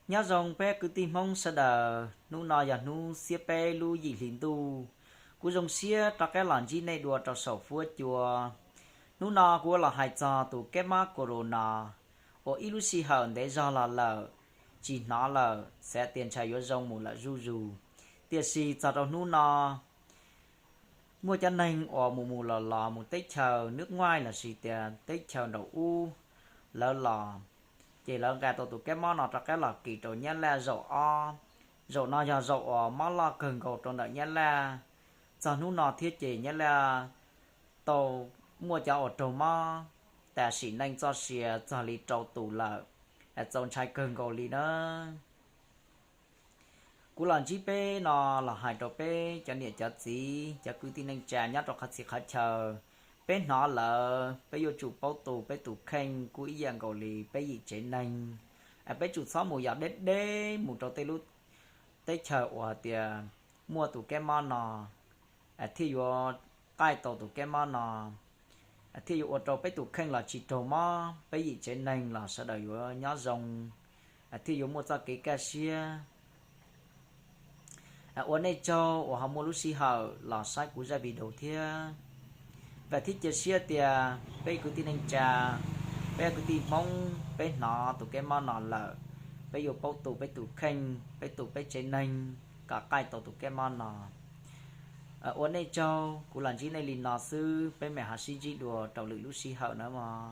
Nyob zoo peb kwv tij Hmoob sawv daws, hnub no yog hnub xiab peb lub yim hli ntuj. Kuv zoo siab rov qab los ntsib nej dua rau saum huab cua. Hnub no kuv los hais txog tus kab mob corona uas ib lub sij hawm ntev zog los lawm, tsis hnov lawm, xav tias ntshai yuav zoo mus lawm zuj zus. Tiam sis txog rau hnub no, muaj cov neeg uas mus mus los los mus teb chaws nws nguaj lossis tias teb chaws nraum ub lawv los, ces lawv nqa tau tus kab mob no rov qab los kis rau Nyab Laj zaum ob. Zaum no yog zaum uas mob loj kawg nkaus rau ntawm Nyab Laj. Txog hnub no thiab ces Nyab Laj tau muaj cov uas raug mob tas sim neej txoj sia txog li rau tus lawm, txaus ntshai kawg nkaus li na. Kuv los ntsib peb no los hais rau peb cov niam cov txiv, cov kwv tij neej tsa nyob rau qhov txhia qhov chaw, peb hnov lawm peb yuav tsum paub tu peb tus kheej kuj ib yam nkaus li peb yim tsev neeg. Peb tsum txhob mus yos deb deb mus rau tej lub teb chaws uas tias muaj tus kab mob no, thiaj yuav qaij tau tus kab mob no, thiaj yuav ua rau peb tus kheej los tsis raug mob, peb yim tsev neeg los sawv daws yuav nyob zoo, thiaj yuav muaj txoj kev kaj siab. Ua nej tsaug uas ho muaj lub sij hawm los saib kuv zaj video thiab. Vam thiab cia siab tias peb kwv tij neej tsa, peb kwv tij Hmoob, peb hnov tus kab mob no lawm, peb yuav paub tu peb tus kheej, peb tu peb tsev neeg kom qaij tau tus kab mob no. Ua nej tsaug, kuv los ntsib nej li no xwb, peb mam ho sib ntsib dua rau lwm lub sij hawm na mog.